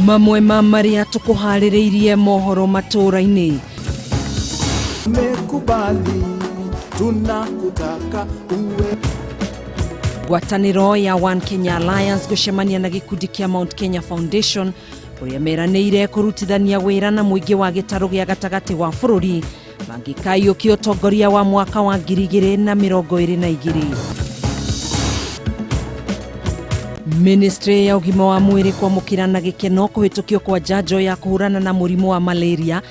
Mamwe ma marĩa tũkũharĩrĩirie mohoro matũũra-inĩ. Tumekubali, tunakutaka uwe. Ngwatanĩro ya One Kenya Alliance gũcemania na gĩkundi kĩa Mount Kenya Foundation kũrĩa meranĩire kũrutithania wĩra na mũingĩ wa gĩtarũ gĩa gatagatĩ wa bũrũri mangĩkaiyũkia ũtongoria wa mwaka wa 2022. Ministry ya ũgima wa mwĩrĩ kwamũkĩra na gĩkeno kũhĩtũkio kwa njanjo ya kũhũrana na mũrimũ wa malaria,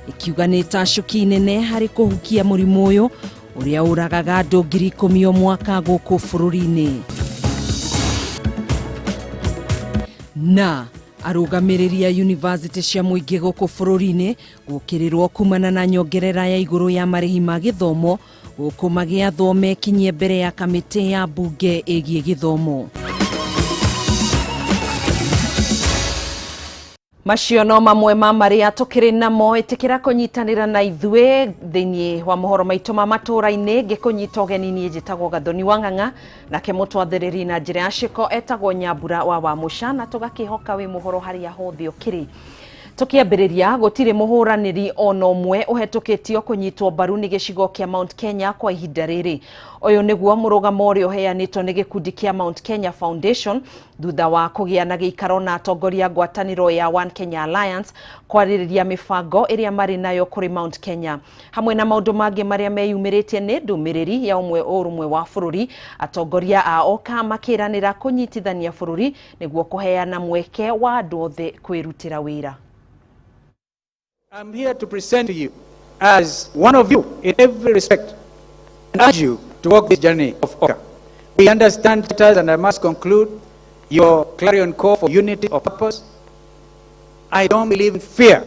ĩkiuga nĩ tacũki nene harĩ kũhukia mũrimũ ũyũ ũrĩa ũragaga andũ 10,000 o mwaka gũkũ bũrũri-inĩ. Na arũgamĩrĩri a yunivasĩtĩ cia mũingĩ gũkũ bũrũri-inĩ gũkĩrĩrwo kumana na nyongerera ya igũrũ ya marĩhi ma gĩthomo gũkũ magĩathwo mekinyie mbere ya kamĩtĩ ya mbunge ĩgiĩ gĩthomo. Macio no mamwe ma marĩa tũkĩrĩ namo. Ĩtĩkĩra kũnyitanĩra na ithuĩ thĩinĩ wa mohoro maitũ ma matũũra-inĩ. Ngĩkũnyita ũgeni niĩ njĩtagwo Gathoni wa Ng'ang'a, nake mũtwathĩrĩri na njĩra ya cĩko etagwo Nyambura wa Wamũca, na tũgakĩhoka wĩ mũhoro harĩa hothe ũkĩrĩ. Tũkĩambĩrĩria, gũtirĩ mũhũranĩri ona ũmwe ũhetũkĩtio kũnyitwo mbaru nĩ gĩcigo kĩa Mount Kenya kwa ihinda rĩrĩ. Ũyũ nĩguo mũrũgamo ũrĩa ũheanĩtwo nĩ gĩkundi kĩa Mount Kenya Foundation thutha wa kũgĩa na gĩikaro na atongoria ngwatanĩro ya One Kenya Alliance kwarĩrĩria mĩbango ĩrĩa marĩ nayo kũrĩ Mount Kenya. Hamwe na maũndũ mangĩ marĩa meyumĩrĩtie nĩ ndũmĩrĩri ya ũmwe ũrũmwe wa bũrũri, atongoria a OKA makĩranĩra kũnyitithania bũrũri nĩguo kũheana mweke wa andũ othe kwĩrutĩra wĩra. I'm here to present to you as one of you in every respect and urge you to walk this journey of OKA. We understand, and I must conclude, your clarion call for unity of purpose. I don't believe in fear.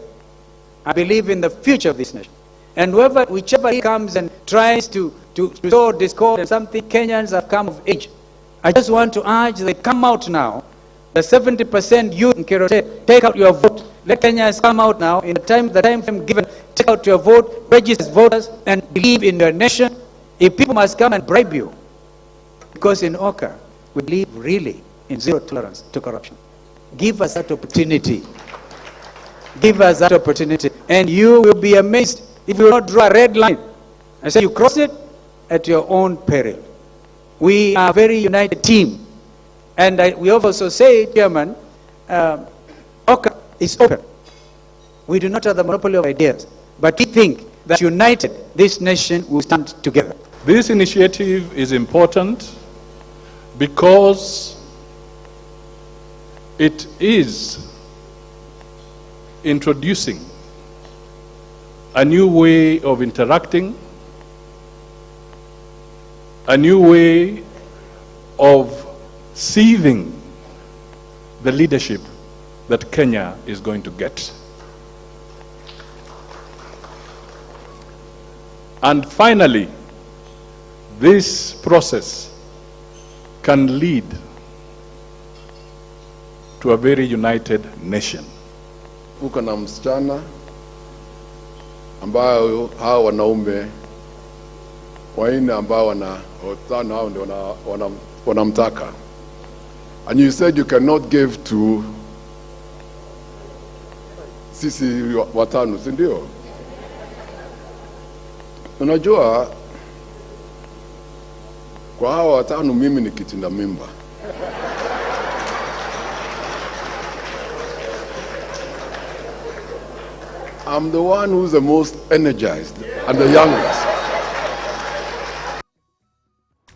I believe in the future of this nation. And whichever comes and tries to sow discord and something, Kenyans have come of age. I just want to urge they come out now. The 70% youth in Kerote, take out your vote. Let Kenyans come out now in the time frame given. Take out your vote, register as voters, and believe in your nation. If people must come and bribe you, because in OKA, we believe really in zero tolerance to corruption. Give us that opportunity. Give us that opportunity. And you will be amazed if you will not draw a red line and say you cross it at your own peril. We are a very united team. And we also say, Chairman, OKA is open. We do not have the monopoly of ideas, but we think that united, this nation will stand together. This initiative is important because it is introducing a new way of interacting, a new way of seizing the leadership that Kenya is going to get. And finally, this process can lead to a very united nation. Uko na msichana ambayo hawa wanaume wanne ambao wana watano hao ndio wanamtaka. And you said you cannot give to sisi watano, si ndio? Unajua kwa hawa watano mimi ni kitinda mimba. I'm the one who's the most energized and the youngest.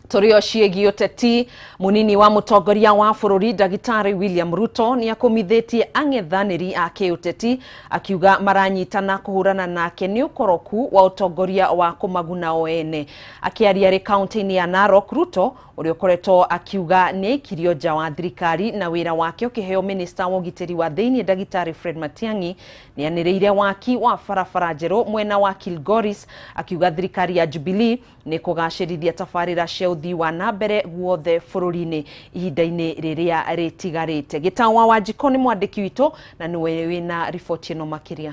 Tũrĩ o ciĩgiĩ ũteti, mũnini wa mũtongoria wa bũrũri Ndagĩtarĩ William Ruto nĩ akũmithĩtie ang'ethanĩri a kĩũteti akiuga maranyitana kũhũrana nake nĩ ũkoroku wa ũtongoria wa kũmaguna o ene. Akĩaria arĩ kaunti-inĩ ya Narok, Ruto ũrĩa ũkoretwo akiuga nĩ aikirio nja wa thirikari na wĩra wake ũkĩheo minista wa ũgitĩri wa thĩinĩ Ndagĩtarĩ Fred Matiang'i nĩ anĩrĩire waki wa barabara njerũ mwena wa Kilgoris akiuga thirikari ya Jubilee nĩ kũgacĩrithia tabarĩra cia ũthii wa na mbere guothe bũrũri-inĩ ihinda-inĩ rĩrĩa rĩtigarĩte. Gĩtaũ wa Wanjikũ nĩ mwandĩki witũ na nĩwe wĩna riboti ĩno makĩria.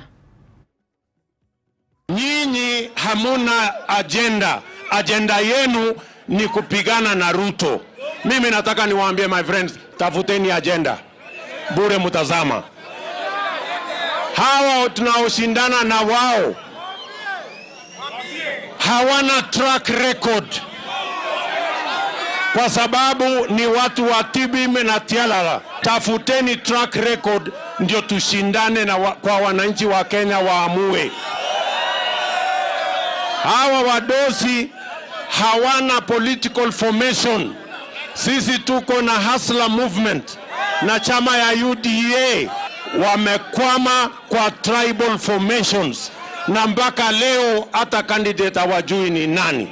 Nyinyi hamuna agenda. Agenda yenu ni kupigana na Ruto. Mimi nataka niwaambie my friends, tafuteni agenda. Bure mutazama. Hawa tunaoshindana na wao hawana track record, kwa sababu ni watu wa Tibim na Tialala. Tafuteni track record ndio tushindane na kwa wananchi wa Kenya waamue. Hawa wadosi hawana political formation. Sisi tuko na Hustler Movement na chama ya UDA wamekwama kwa tribal formations, na mpaka leo hata candidate hawajui ni nani.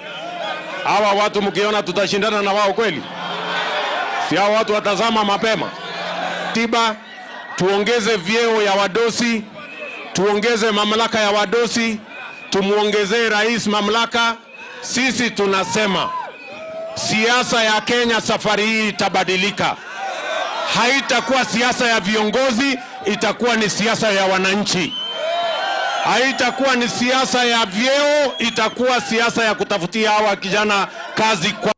Hawa watu mkiona tutashindana na wao kweli? Si hawa watu watazama mapema. Tiba, tuongeze vyeo ya wadosi, tuongeze mamlaka ya wadosi, tumuongezee rais mamlaka. Sisi tunasema siasa ya Kenya safari hii itabadilika. Haitakuwa siasa ya viongozi, itakuwa ni siasa ya wananchi. Haitakuwa ni siasa ya vyeo, itakuwa siasa ya kutafutia hawa kijana kazi kwa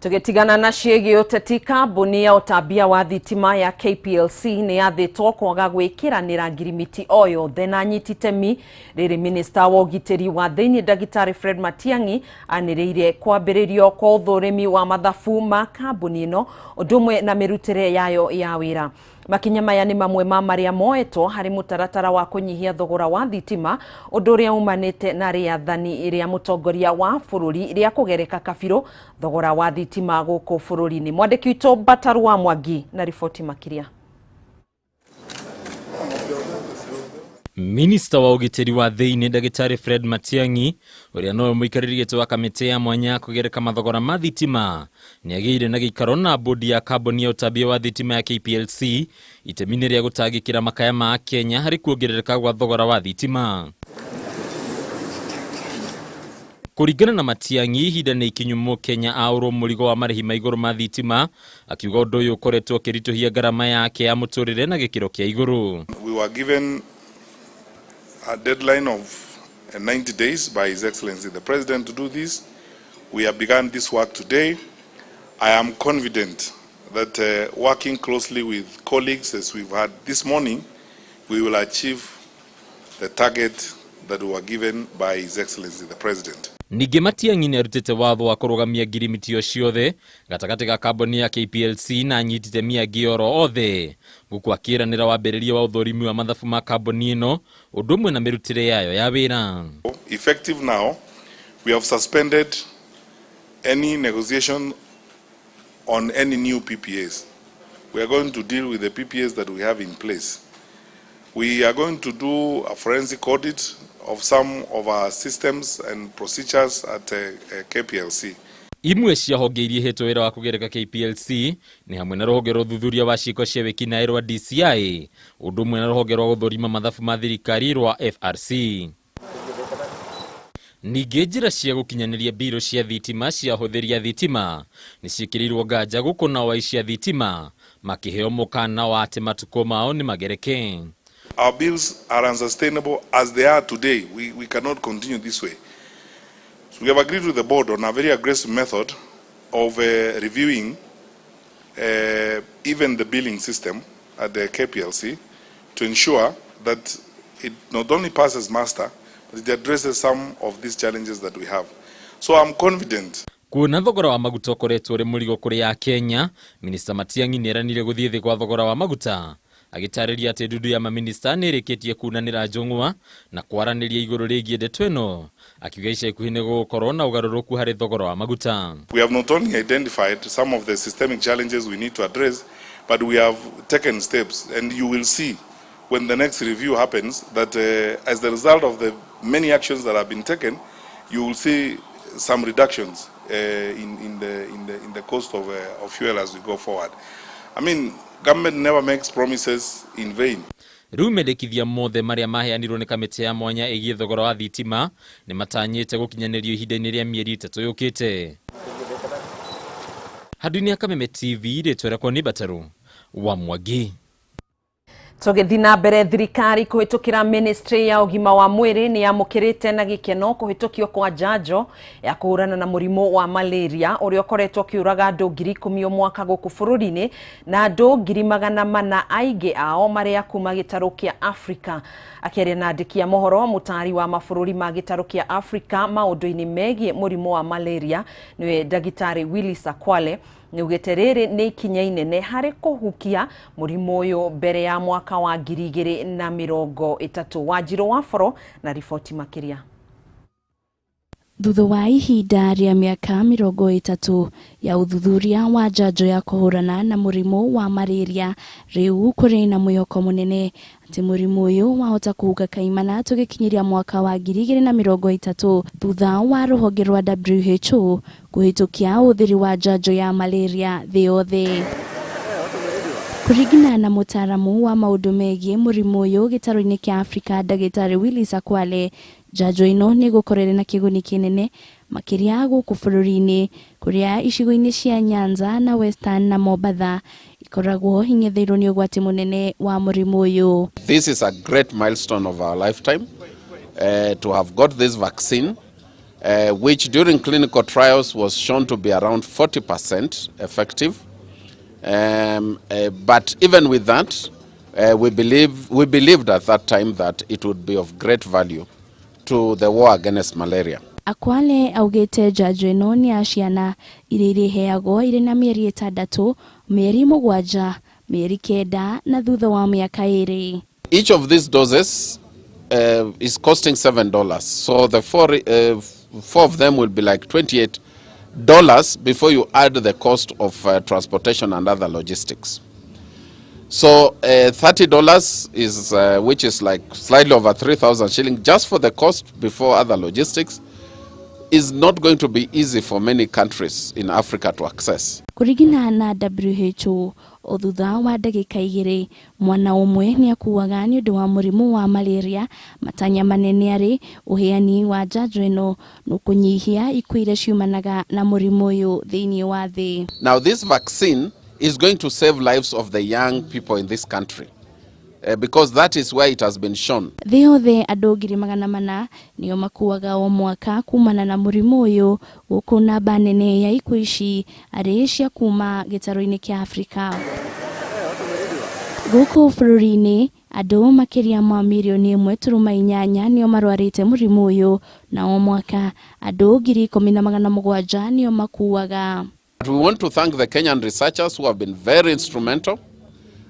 Tũgĩtigana na ciĩgiĩ ũteti, kambuni ya ũtambia wa thitima ya KPLC nĩ yathĩtwo kwaga gwĩkĩranĩra ngirimiti o yothe na anyiti itemi rĩrĩ minista wa ũgitĩri wa thĩinĩ ndagĩtarĩ Fred Matiang'i anĩrĩire kwambĩrĩrio kwa ũthũrimi wa mathabu ma kambuni ĩno ũndũ ũmwe na mĩrutĩre yayo ya wĩra. Makinya maya nĩ mamwe ma marĩa moetwo harĩ mũtaratara wa kũnyihia thogora wa thitima, ũndũ ũrĩa umanĩte na rĩathani rĩa mũtongoria wa bũrũri rĩa kũgereka kabirũ thogora wa thitima gũkũ bũrũri-inĩ. Mwandĩki witũ Bataru wa Mwangi na riboti makĩria. Minista wa ũgitĩri wa thĩinĩ ndagĩtarĩ Fred Matiang'i ũrĩa nowe mũikarĩri gĩtĩ wa kamĩtĩ ya mwanya ya kũgereka mathogora ma thitima nĩ agĩire na gĩikaro na bodi ya kambuni ya ũtambia wa thitima ya KPLC itemi-inĩ rĩa gũtangĩkĩra makaya ma Kenya harĩ kuongerereka gwa thogora wa thitima. Kũringana na Matiang'i, ihinda nĩ ikinyu Mũkenya aũrwo mũrigo wa marĩhi ma igũrũ ma thitima, akiuga ũndũ ũyũ ũkoretwo ũkĩritũhia ngarama yake ya mũtũrĩre na gĩkĩro kĩa igũrũ. We were given a deadline of 90 days by His Excellency the President to do this. We have begun this work today. I am confident that working closely with colleagues as we've had this morning, we will achieve the target that we were given by His Excellency the President. Ningĩ Matiang'i nĩ arutĩte watho wa kũrũgamia ngirimiti ciothe gatagatĩ ga kambuni ya KPLC na anyiti itemi angĩ oro othe, gũkũ akĩĩranĩra wambĩrĩria wa ũthũrimi wa mathabu ma kambuni ĩno ũndũ ũmwe na mĩrutĩre yayo ya wĩra. Effective now, we have suspended any negotiation on any new PPAs. We are going to deal with the PPAs that we have in place. We are going to do a forensic audit of some of our systems and procedures at KPLC. Imwe cia honge iria ihetwo wĩra wa kũgereka KPLC nĩ hamwe na rũhonge rwa ũthuthuria wa ciĩko cia wĩkinaĩ rwa DCI, ũndũ ũmwe na rũhonge rwa gũthũrima mathabu ma thirikari rwa FRC. Ningĩ njĩra cia gũkinyanĩria mbirũ cia thitima cia ahũthĩri a thitima nĩ ciĩkĩrĩirwo nganja gũkũ nao aici a thitima makĩheo mũkana wa atĩ matukũ mao nĩ magereke. Our bills are unsustainable as they are today. We cannot continue this way. So we have agreed with the board on a very aggressive method of reviewing even the billing system at the KPLC to ensure that it not only passes muster, but it addresses some of these challenges that we have. So I'm confident. Kuona thogora wa maguta ũkoretwo ũrĩ mũrigo kũrĩ ya Kenya, Minista Matiang'i nĩeranire gũthiĩ thĩ kwa thogora wa maguta, agĩtarĩria atĩ ndundu ya maminista nĩ ĩrĩkĩtie kunanĩra njũng'wa na kwaranĩria igũrũ rĩgiĩ ndeto ĩno, akiuga ica ikuhĩ nĩ gũgũkorwo na ũgarũrũku harĩ thogora wa maguta. We have not only identified some of the systemic challenges we need to address, but we have taken steps, and you will see when the next review happens that as the result of the many actions that have been taken, you will see some reductions in the cost of fuel as we go forward. I mean, government never makes promises in vain. Rĩu mendekithia mothe marĩa maheanirwo nĩ kamĩtĩ ya mwanya ĩgiĩ thogora wa thitima nĩ matanyĩte gũkinyanĩrio ihinda-inĩ rĩa mĩeri 3 yũkĩte. Handũ-inĩ ya Kameme TV, rĩtwa rĩakwa nĩ Bataru wa Mwangi. Tũgĩthiĩ na mbere, thirikari kũhĩtũkĩra ministry ya ũgima wa mwĩrĩ nĩ yamũkĩrĩte na gĩkeno kũhĩtũkio kwa njanjo ya kũhũrana na mũrimũ wa malaria ũrĩa ũkoretwo ũkĩũraga andũ 10,000 o mwaka gũkũ bũrũri-inĩ na andũ 400,000 aingĩ ao marĩa kuma gĩtarũ kĩa Afrika. Akĩaria na andĩki a mohoro, mũtaari wa mabũrũri ma gĩtarũ kĩa Afrika maũndũ-inĩ megiĩ mũrimũ wa malaria nĩwe ndagĩtarĩ Willis Akwale nĩaugĩte rĩrĩ nĩ ikinya inene harĩ kũhukia mũrimũ ũyũ mbere ya mwaka wa 2030. Wanjirũ wa Boro na riboti makĩria. Thutha wa ihinda rĩa mĩaka 30 ya ũthuthuria wa njanjo ya kũhũrana na mũrimũ wa malaria, rĩu kũrĩ na mwĩhoko mũnene atĩ mũrimũ ũyũ wahota kũhuka kaimana tũgĩkinyĩria mwaka wa 2030 thutha wa rũhonge rwa WHO kũhĩtũkia ũhũthĩri wa njanjo ya malaria thĩ yothe. Kũringana na mũtaaramu wa maũndũ megiĩ mũrimũ ũyũ gĩtarũ-inĩ kĩa Afrika ndagĩtarĩ Willis Akwale, njanjo ĩno nĩ ĩgũkorwo ĩrĩ na kĩguni kĩnene makĩria gũkũ bũrũri-inĩ kũrĩa icigo-inĩ cia Nyanza na Western na Mombatha ikoragwo ing'etheirwo nĩ ũgwati mũnene wa mũrimũ ũyũ. This is a great milestone of our lifetime to have got this vaccine, which during clinical trials was shown to be around 40% effective. But even with that, we believed at that time that it would be of great value to the war against malaria. Akwale augĩte njanjo ĩno nĩ ya ciana iria irĩheagwo irĩ na mĩeri 6, mĩeri 7, mĩeri 9 na thutha wa mĩaka 2. Each of these doses is costing $7. So the four of them will be like $28 before you add the cost of transportation and other logistics. So $30 is, which is like slightly over 3,000 shillings just for the cost before other logistics, is not going to be easy for many countries in Africa to access. Kũringana na WHO, o thutha wa ndagĩka 2 mwana ũmwe nĩ akuaga nĩ ũndũ wa mũrimũ wa malaria. Matanya manene arĩ ũheani wa njanjo ĩno nũkũnyihia ikuũ iria ciumanaga na mũrimũ ũyũ thĩinĩ wa thĩ. Now this vaccine is going to save lives of the young people in this country. Because that is where it has been shown. Thĩ yothe andũ 400,000 nĩo makuaga o mwaka kumana na mũrimũ ũyũ, gũkũ namba nene ya ikuũ ici arĩ cia kuma gĩtarũ-inĩ kĩa Afrika. Gũkũ bũrũri-inĩ andũ makĩria ma mirioni 1.8 nĩo marwarĩte mũrimũ ũyũ, na o mwaka andũ 10,700 nĩo makuaga. We want to thank the Kenyan researchers who have been very instrumental.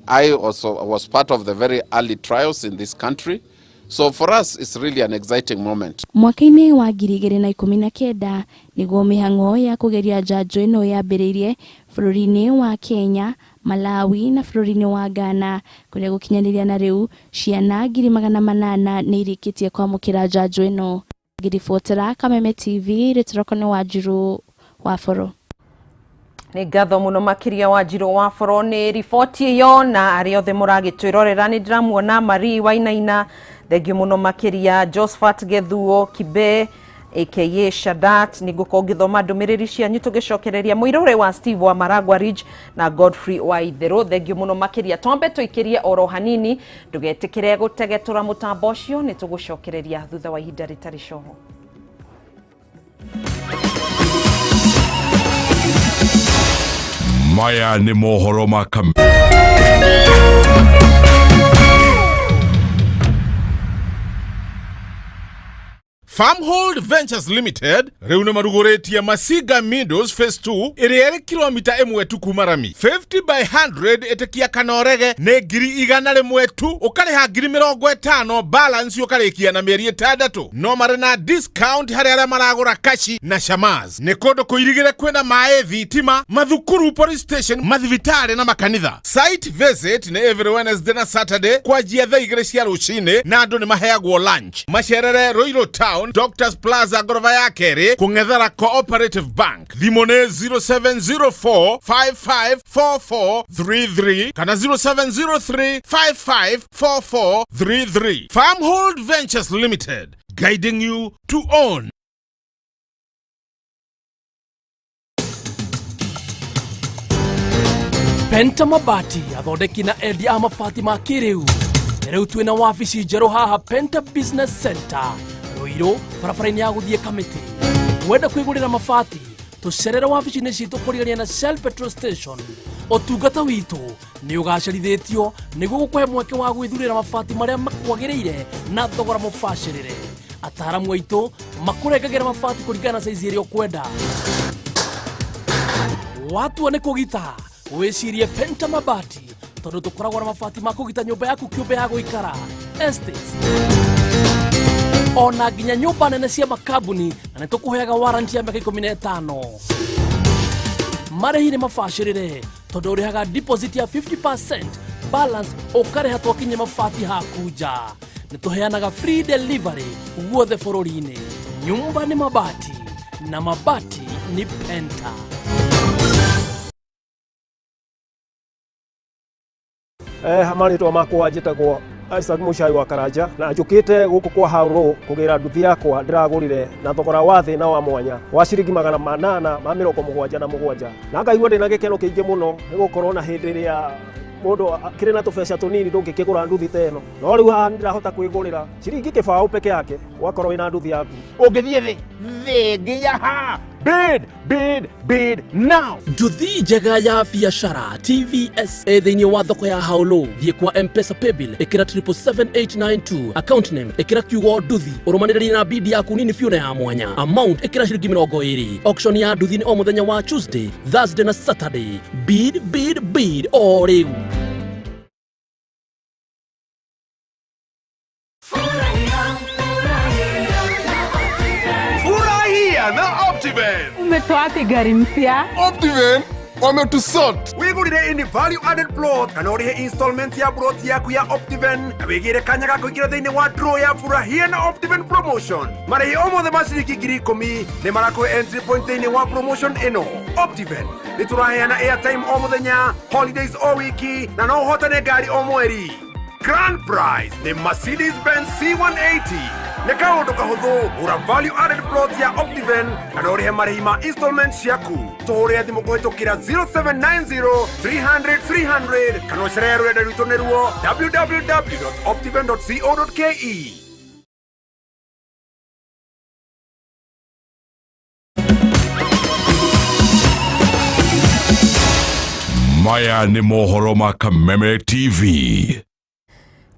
I also was part of the very early trials in this country. So for us, it's really an exciting moment. Mwaka-inĩ wa 2019 nĩguo mĩhang'o ya kũgeria njanjo ĩno yambĩrĩirie bũrũri-inĩ wa Kenya, Malawi na bũrũri-inĩ wa Ghana, kũrĩa gũkinyanĩria na rĩu ciana 800,000 nĩ irĩkĩtie kwamũkĩra njanjo ĩno. Ngĩribotera Kameme TV, rĩtũroko nĩ Wanjirũ wa Boro. Nĩ ngatho mũno makĩria Wanjirũ wa Boro nĩ riboti ĩyo, na arĩa othe mũragĩtwĩrorera nĩ ndĩramuona Marie Wainaina, thengio mũno makĩria Josephat Gethuo Kibe aka Shadat, nĩ ngũkorwo ngĩthoma ndũmĩrĩri cianyu tũgĩcokereria mũirũre wa Steve wa Maragua Ridge na Godfrey wa Itherũ, thengio mũno makĩria. Twambe tũikĩrie oro hanini, ndũgetĩkĩre gũtegetũra mũtambo ũcio, nĩ tũgũcokereria thutha wa ihinda rĩtarĩ coho. Maya nĩ mohoro ma Farmhold Ventures Limited rĩu nĩ marugũrĩtie Masiga Meadows Phase 2 ĩrĩa ĩrĩ kilomita 1 tu kuma rami 50 by 100 ĩtĩkia kana ũrege nĩ 100,000 tu, ũkarĩha 50,000 balance ũkarĩkia na mĩeri 6. No marĩ na discount harĩ arĩa maragũra kashi na shamaz. Nĩ kũndũ kũirigĩre kwĩna maĩ, thitima, mathukuru, police station, mathibitarĩ na makanitha. Site visit nĩ every Wednesday na Saturday kwanjia thaa 2 cia rũcinĩ na andũ nĩ maheagwo lunch. Macerere Ruiru Town, Doctors Plaza ngoroba ya kerĩ, kũng'ethera Cooperative Bank. Thimũ nĩ 0704 554433 kana 0703 554433. Farmhold Ventures Limited, guiding you to own. Penta Mabati athondeki na endia a mabati ma kĩrĩu. Rĩu twĩna wabici njerũ haha Penta Business Center Ruiru, barabara-inĩ ya gũthiĩ Kamĩtĩ. Wenda kwĩgũrĩra mabati, tũcerere wabici-inĩ citũ kũrigania na Shell Petrol Station. Ũtungata witũ nĩ ũgacĩrithĩtio nĩguo gũkũhe mweke wa gwĩthurĩra mabati marĩa makwagĩrĩire na thogora mũbacĩrĩre. Ataaramu aitũ makũrengagĩra mabati kũringana na saizi ĩrĩa ũkwenda. Watua nĩ kũgita, wĩcirie Penta Mabati tondũ tũkoragwo na mabati ma kũgita nyũmba yaku kĩũmbe ya gũikara, estates, ona nginya nyũmba nene cia makambuni, na nĩ tũkũheaga warranty ya mĩaka 15. Marĩhi nĩ mabacĩrĩre tondũ ũrĩhaga deposit ya 50%, balance ũkarĩha twakinyia mabati haku nja. Nĩ tũheanaga free delivery guothe bũrũri-inĩ. Nyumba nĩ mabati na mabati nĩ Penta. Marĩtwa makwa njĩtagwo Isaac Muchai wa Karanja na njũkĩte gũkũ kwa Hauro kũgĩra nduthi yakwa ndĩragũrire na thogora wa thĩ na wa mwanya wa ciringi 877, na ngaigua ndĩna gĩkeno kĩingĩ mũno nĩ gũkorwo na hĩndĩ ĩrĩa mũndũ akĩrĩ na tũbeca tũnini ndũngĩkĩgũra nduthi ta ĩno, no rĩu haha nĩndĩrahota kwĩgũrĩra ciringi 20 peke yake ũgakorwo wĩna nduthi yaku. Ũngĩthiĩ thĩ thĩ nginya ha. Bid, bid, bid now. Nduthi njega ya biacara TVS ĩ thĩinĩ wa thoko ya Haulu. Thiĩ kwa M-Pesa paybill, ĩkĩra 777892, account name ĩkĩra kiugo nduthi, ũrũmanĩrĩrie na bid yaku nini biũ na ya mwanya. Amount ĩkĩra ciringi 20. Auction ya nduthi nĩ o mũthenya wa Tuesday, Thursday na Saturday. Bid, bid, bid o rĩu. Furahia na Optiven. Umetoa wapi gari mpya? Optiven wametusort. Wigurire ini value added plot kana urihe installment ya plot yaku ya Optiven na wigire kanya ga kuingira thiini wa draw ya Furahia na Optiven promotion. Marĩhi o mothe ma ciringi 10,000 nĩ marakũhe entry point thiini wa promotion ĩno. Optiven nĩ tũraheana airtime o mũthenya, holidays o wiki, na no ũhotane ngari o mweri. Grand prize nĩ Mercedes Benz C180. Nĩ kaũndũ kahũthũ, gũra value added plot ya Optiven kana ũrĩhe marĩhi ma installment ciaku. Tũhũrĩre thimũ kũhĩtũkĩra 0790 300 300 kana ũcerere rũrenda rwitũ nĩruo www.optiven.co.ke. Maya nĩ mohoro ma Kameme TV.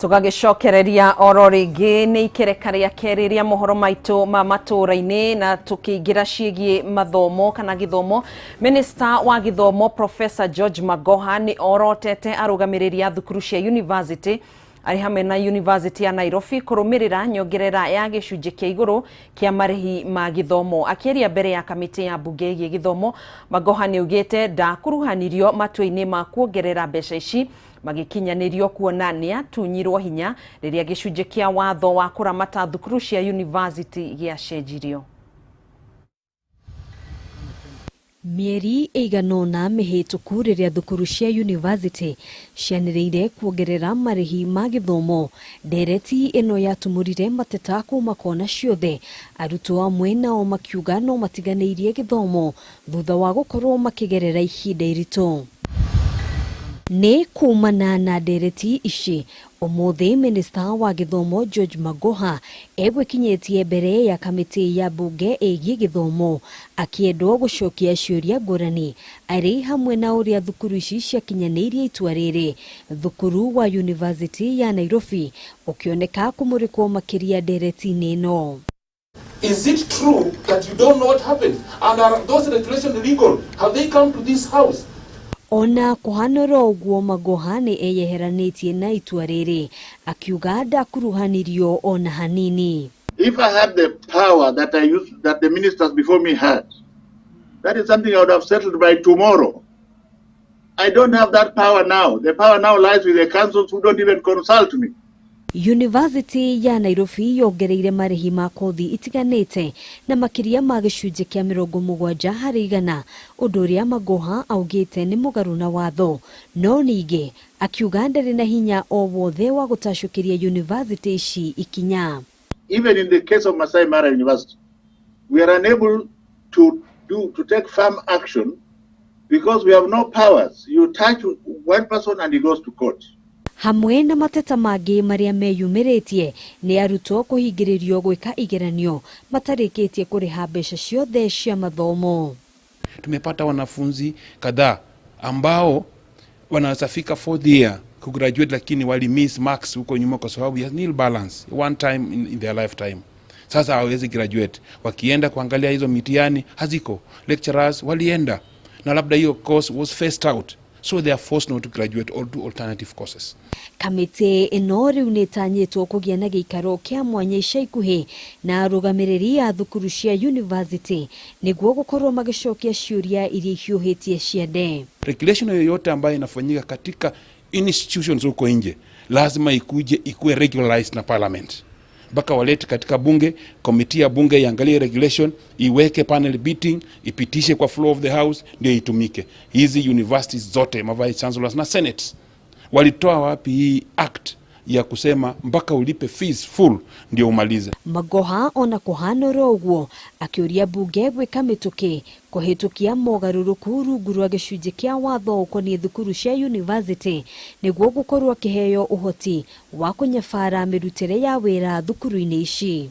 Tũgagĩcokereria oro rĩngĩ nĩ ikereka rĩa kerĩ rĩa mohoro maitũ ma matũũra-inĩ, na tũkĩingĩra ciĩgiĩ mathomo kana gĩthomo. Minister wa gĩthomo Professor George Magoha nĩ orotete arũgamĩrĩri a thukuru cia university arĩ hamwe na University ya Nairobi kũrũmĩrĩra nyongerera ya gĩcunjĩ kĩa igũrũ kĩa marĩhi ma gĩthomo. Akĩaria mbere ya kamĩtĩ ya mbunge ĩgiĩ gĩthomo, Magoha nĩ augĩte ndakuruhanirio matua-inĩ ma kuongerera mbeca ici magĩkinyanĩrio kuona nĩ atunyirwo hinya rĩrĩa gĩcunjĩ kĩa watho wa kũramata thukuru cia university gĩacenjirio. Mĩeri ĩigana ũna mĩhĩtũku rĩrĩa thukuru cia university cianĩrĩire kuongerera marĩhi ma gĩthomo, ndereti ĩno yatumũrire mateta kuma kona ciothe. Arutwo amwe nao makiuga no matiganĩirie gĩthomo thutha wa gũkorwo makĩgerera ihinda iritũ. Nĩ kumana na ndereti ici, ũmũthĩ minista wa gĩthomo George Magoha egwĩkinyĩtie mbere ya kamĩtĩ ya mbunge ĩgiĩ gĩthomo akĩendwo gũcokia ciũria ngũrani arĩ hamwe na ũrĩa thukuru ici ciakinyanĩirie itua rĩrĩ. Thukuru wa University ya Nairobi ũkĩoneka kũmũrĩkwo makĩria ndereti-inĩ ĩno. Is it true that you don't know what happened? And are those regulations legal? Have they come to this house? Ona kũhanũra ũguo, Magoha nĩ eyeheranĩtie na itua rĩrĩ akiuga ndakuruhanirio ona hanini. If I had the power that I used, that the ministers before me had, that is something I would have settled by tomorrow. I don't have that power now. The power now lies with the councils who don't even consult me. University ya Nairobi yongereire marĩhi ma kothi itiganĩte na makĩria ma gĩcunjĩ kĩa 70%, ũndũ ũrĩa Magoha augĩte nĩ mũgarũ na watho. No ningĩ akiuga ndarĩ na hinya o wothe wa gũtacũkĩria university ici ikinya. Even in the case of Masai Mara University, we are unable to take firm action because we have no powers. You touch one person and he goes to court. Hamwe na mateta mangĩ marĩa meyumĩrĩtie nĩ arutwo kũhingĩrĩrio gwĩka igeranio matarĩkĩtie kũrĩha mbeca ciothe cia mathomo. Tumepata wanafunzi kadhaa ambao wanaweza fika fourth year kugraduate, lakini wali miss marks huko nyuma kwa sababu ya nil balance one time in their lifetime. Sasa hawawezi graduate. Wakienda kuangalia hizo mitihani haziko. Lecturers walienda na labda hiyo course was phased out, so they are forced not to graduate or do alternative courses. Kamĩtĩ ĩno rĩu nĩtanyĩtwo kũgĩa na gĩikaro kĩa mwanya ica ikuhĩ na arũgamĩrĩri a thukuru cia university nĩguo gũkorwo magĩcokia ciũria iria ihiũhĩtie ciande. Regulation yoyote ambayo inafanyika katika institutions huko nje lazima ikuje ikuwe regularized na parliament, mpaka walete katika bunge, komiti ya bunge iangalie regulation, iweke panel beating, ipitishe kwa floor of the house ndio itumike. Hizi universities zote, ma vice chancellors na senates walitoa wapi hii act ya kusema mpaka ulipe fees full ndio umalize? Magoha ona kũhana oro ũguo akĩũria bunge gwĩka mĩtũkĩ kũhĩtũkia mogarũrũku rungu rwa gĩcunjĩ kĩa watho ũkoniĩ thukuru cia university nĩguo gũkorwo akĩheo ũhoti wa kũnyabara mĩrutĩre ya wĩra thukuru-inĩ ici.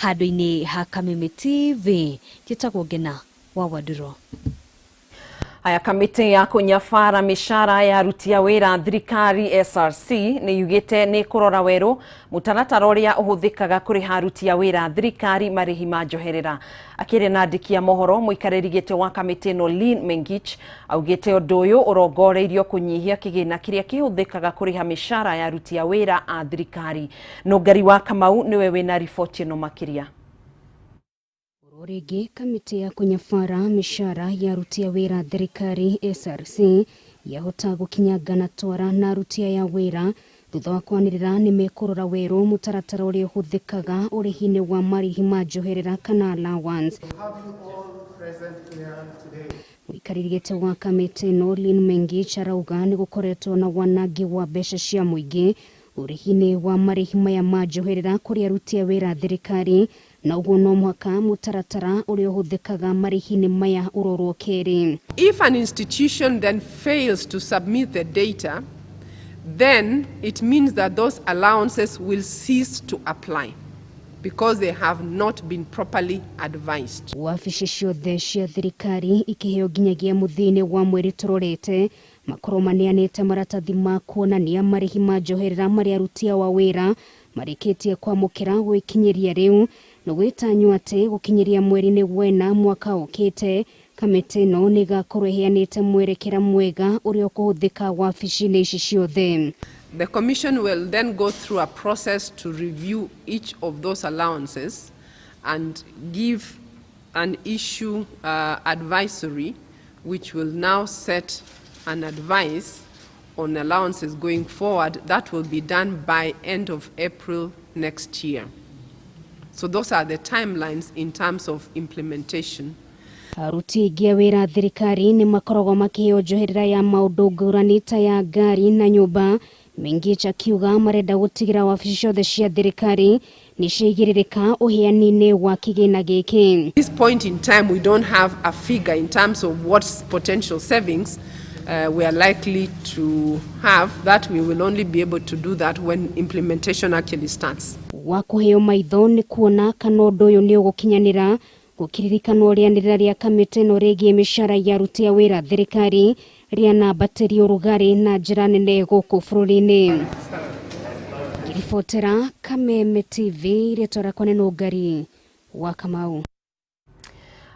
Handũ-inĩ ha Kameme TV, njĩtagwo Ngena wa Wandũrũ. Aya, kamĩtĩ ya kũnyabara mĩcara ya aruti a wĩra thirikari SRC nĩ yugĩte nĩ kũrora werũ mũtaratara ũrĩa ũhũthĩkaga kũrĩha aruti a wĩra thirikari marĩhi ma njoherera. Akĩaria na andĩki a mohoro, mũikarĩri gĩtĩ wa kamĩtĩ ĩno Lynn Mengich augĩte ũndũ ũyũ ũrongoreirio kũnyihia kĩgĩna kĩrĩa kĩhũthĩkaga kũrĩha mĩcara ya aruti a wĩra a thirikari. Nũngari wa Kamau nĩwe wĩna riboti ĩno makĩria. Rĩngĩ kamĩtĩ ya kũnyabara mĩcara ya aruti a wĩra thirikari SRC yahota gũkinyangana twara na aruti aya wĩra thutha wa kwanĩrĩra nĩ mekũrora werũ mũtaratara ũrĩa ũhũthĩkaga ũrĩhi-inĩ wa marĩhi ma njoherera kana allowance. Mũikarĩri gĩtĩ wa kamĩtĩ ĩno Lynn Mengich arauga nĩ gũkoretwo na wanangi wa mbeca cia mũingĩ ũrĩhi-inĩ wa marĩhi maya ma njoherera kũrĩ aruti a wĩra thirikari, na ũguo no mũhaka mũtaratara ũrĩa ũhũthĩkaga marĩhi-inĩ maya ũrorwo kerĩ. If an institution then fails to submit the data, then it means that those allowances will cease to apply because they have not been properly advised. Wabici ciothe cia thirikari ikĩheo nginyagia mũthia-inĩ wa mweri tũrorete makorwo maneanĩte maratathi ma kuonania marĩhi ma njoherera marĩa aruti ao a wĩra marĩkĩtie kwamũkĩra gwĩkinyĩria rĩu, na gwĩtanywo atĩ gũkinyĩria mweri-inĩ wena mwaka ũkĩte kamĩtĩ ĩno nĩ ĩgakorwo ĩheanĩte mwerekera mwega ũrĩa ũkũhũthĩka wabici-inĩ ici ciothe. The Commission will then go through a process to review each of those allowances and give an issue advisory, which will now set an advice on allowances going forward. That will be done by end of April next year. So those are the timelines in terms of implementation. Aruti aingĩ a wĩra thirikari nĩ makoragwo makĩheo njoherera ya maũndũ ngũrani ta ya ngari na nyũmba. Mengich akiuga marenda gũtigĩra wabici ciothe cia thirikari nĩ ciaigĩrĩrĩka ũheani-inĩ wa kĩgĩna gĩkĩ. At this point in time, we don't have a figure in terms of what potential savings we are likely to have. That we will only be able to do that when implementation actually starts. Wa kũheo maitho nĩ kuona kana ũndũ ũyũ nĩ ũgũkinyanĩra gũkĩririkanwo rĩanĩrĩra rĩa kamĩtĩ ĩno rĩgiĩ mĩcara ya aruti a wĩra thirikari rĩanambatĩria ũrugarĩ na njĩra nene gũkũ bũrũri-inĩ. Ngĩribotera Kameme TV, rĩtwa rĩakwa nĩ Nũngari wa Kamau.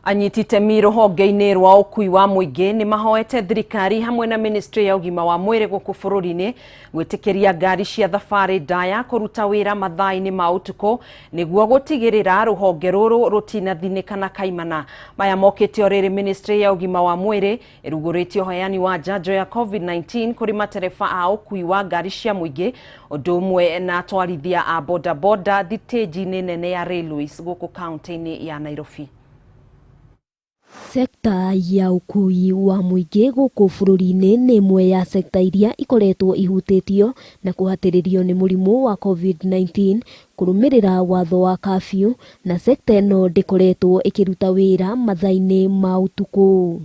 Anyiti itemi rũhonge-inĩ rwa ũkui wa mũingĩ nĩ mahoete thirikari hamwe na ministry ya ũgima wa mwĩrĩ gũkũ bũrũri-inĩ gwĩtĩkĩria ngari cia thabarĩ ndaya kũruta wĩra mathaa-inĩ ma ũtukũ nĩguo gũtigĩrĩra rũhonge rũrũ rũtinathinĩkana kaimana. Maya mokĩte o rĩrĩ ministry ya ũgima wa mwĩrĩ ĩrugũrĩtie ũheani wa njanjo ya COVID-19 kũrĩ matereba a ũkui wa ngari cia mũingĩ ũndũ ũmwe na atwarithia a bodaboda thitĩnji-inĩ nene ya Railways gũkũ kaunti-inĩ ya Nairobi. Sekta ya ũkui wa mũingĩ gũkũ bũrũri-inĩ nĩ ĩmwe ya sekta iria ikoretwo ihutĩtio na kũhatĩrĩrio nĩ mũrimũ wa COVID-19 kũrũmĩrĩra watho wa curfew, na sekta ĩno ndĩkoretwo ĩkĩruta wĩra mathaa-inĩ ma ũtukũ.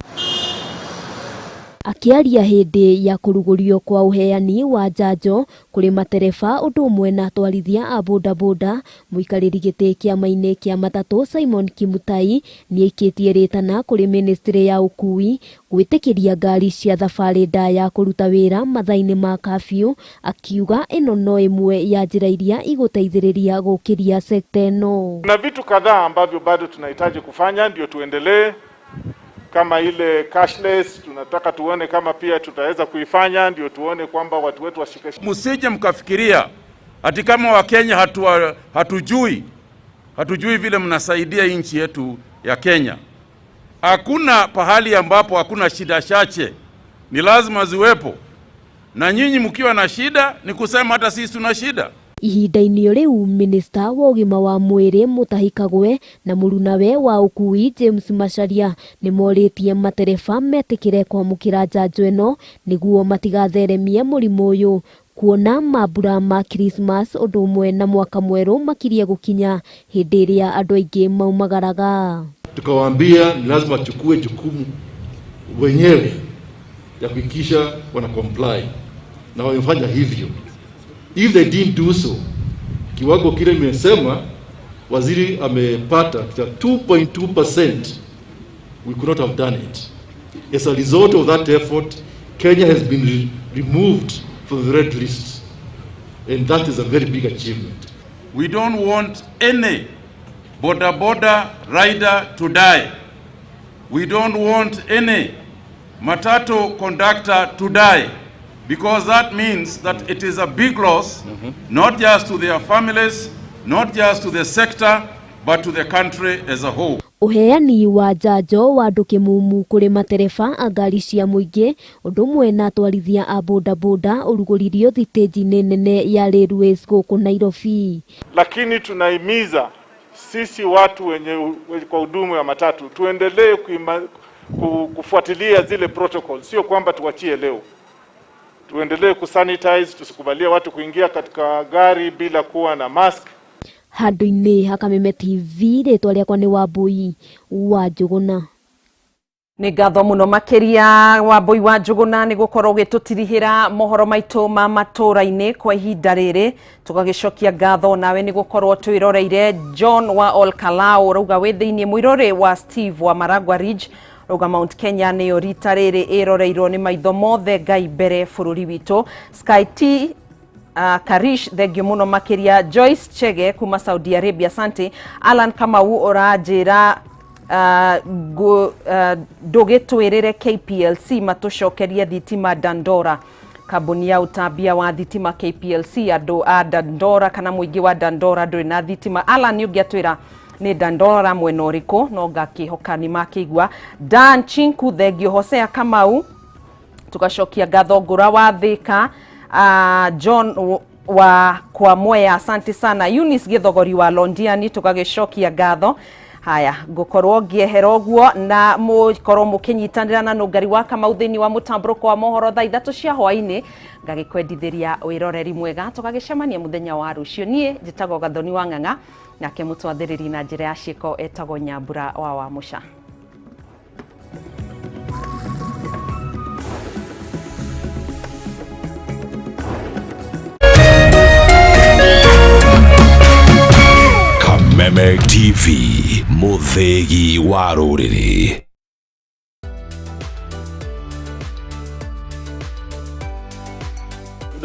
Akĩaria hĩndĩ ya kũrugũrio kwa ũheani wa njanjo kũrĩ matereba ũndũ ũmwe na atwarithia a bodaboda, mũikarĩri gĩtĩ kĩama-inĩ kĩa matatũ Simon Kimutai nĩaikĩtie rĩtana kũrĩ ministry ya ũkui gwĩtĩkĩria ngari cia thabarĩ ndaya kũruta wĩra mathaa-inĩ ma curfew, akiuga ĩno no ĩmwe ya njĩra iria igũteithĩrĩria gũkĩria sekta ĩno. Kuna vitu kadhaa ambavyo bado tunahitaji kufanya ndio tuendelee, kama ile cashless tunataka tuone kama pia tutaweza kuifanya ndio tuone kwamba watu wetu washike. Msije mkafikiria ati kama Wakenya hatujui vile mnasaidia nchi yetu ya Kenya. Hakuna pahali ambapo hakuna shida chache, ni lazima ziwepo, na nyinyi mkiwa na shida ni kusema hata sisi tuna shida. Ihinda-inĩ o rĩu minista wa ũgima wa mwĩrĩ Mutahi Kagwe na mũrunawe wa ũkui James Macharia nĩmorĩtie matereba metĩkĩre kwamũkĩra njanjo ĩno nĩguo matigatheremie mũrimũ ũyũ, kuona mambura ma Christmas ũndũ ũmwe na mwaka mwerũ makirie gũkinya hĩndĩ ĩrĩa andũ aingĩ maumagaraga. Tukawaambia ni lazima wachukue jukumu wenyewe ya kuhakikisha wana comply, na wamefanya hivyo. If they didn't do so, kiwango kile nimesema waziri amepata cha 2.2%, we could not have done it. As a result of that effort, Kenya has been removed from the red list, and that is a very big achievement. We don't want any boda boda rider to die. We don't want any matatu conductor to die, because that means that it is a big loss, not just to their families, not just to the sector, but to the country as a whole. Ũheani wa njanjo wa andũ kĩmumu kũrĩ matereba a ngari cia mũingĩ ũndũ ũmwe na atwarithia a bodaboda ũrugũririo thitĩnji-inĩ nene ya Railways gũkũ Nairobi. Lakini tunahimiza sisi watu wenye kwa hudumu ya matatu tuendelee kufuatilia zile protocols, sio kwamba tuachie leo. Tuendelee kusanitize, tusikubalie watu kuingia katika gari bila kuwa na mask. Handũ-inĩ ha Kameme TV, rĩtwa rĩakwa nĩ Wambui wa Njũgũna. Nĩ ngatho mũno makĩria Wambui wa Njũgũna nĩ gũkorwo ũgĩtũtirihĩra mohoro maitũ ma matũra-inĩ kwa ihinda rĩrĩ. Tũgagĩcokia ngatho nawe nĩ gũkorwo twĩroreire. John wa Olkalau ũrauga wĩ thĩiniĩ, mũirũrĩ wa Steve wa Maragua Ridge ũrauga Mount Kenya nĩyo rita rĩrĩ ĩroreirwo nĩ maitho mothe, Ngai mbere bũrũri witũ. Sky T Karish, thengio mũno makĩria. Joyce Chege kuma Saudi Arabia, asante. Alan Kamau ũranjĩra ndũgĩtwĩrĩre KPLC matũcokerie thitima Dandora. Kambuni ya ũtambia wa thitima KPLC, andũ a Dandora kana mũingĩ wa Dandora ndũrĩ na thitima. Alan nĩ ũngĩatwĩra nĩ Dandora mwena ũrĩkũ, no ngakĩhoka nĩ makĩigua. Dan Chinku, thengio. Hosea Kamau, tugacokia ngatho. Ngũra wa Thika, John wa kwa Mwea, asante sana. Eunice Githogori wa Londiani, tũgagĩcokia ngatho. Haya, ngũkorwo ngĩehera ũguo na mũkorwo mũkĩnyitanĩra na Nũngari wa Kamau thĩinĩ wa mũtambũrũko wa mohoro thaa 3 cia hwaĩ-inĩ. Ngagĩkwendithĩria wĩroreri mwega, tũgagĩcemania mũthenya wa rũciũ. Niĩ njĩtagwo Gathoni wa Ng'ang'a, nake mũtwathĩrĩri na njĩra ya ciĩko etagwo Nyambura wa Wamũca. Kameme TV, mũthĩgi wa rũrĩrĩ.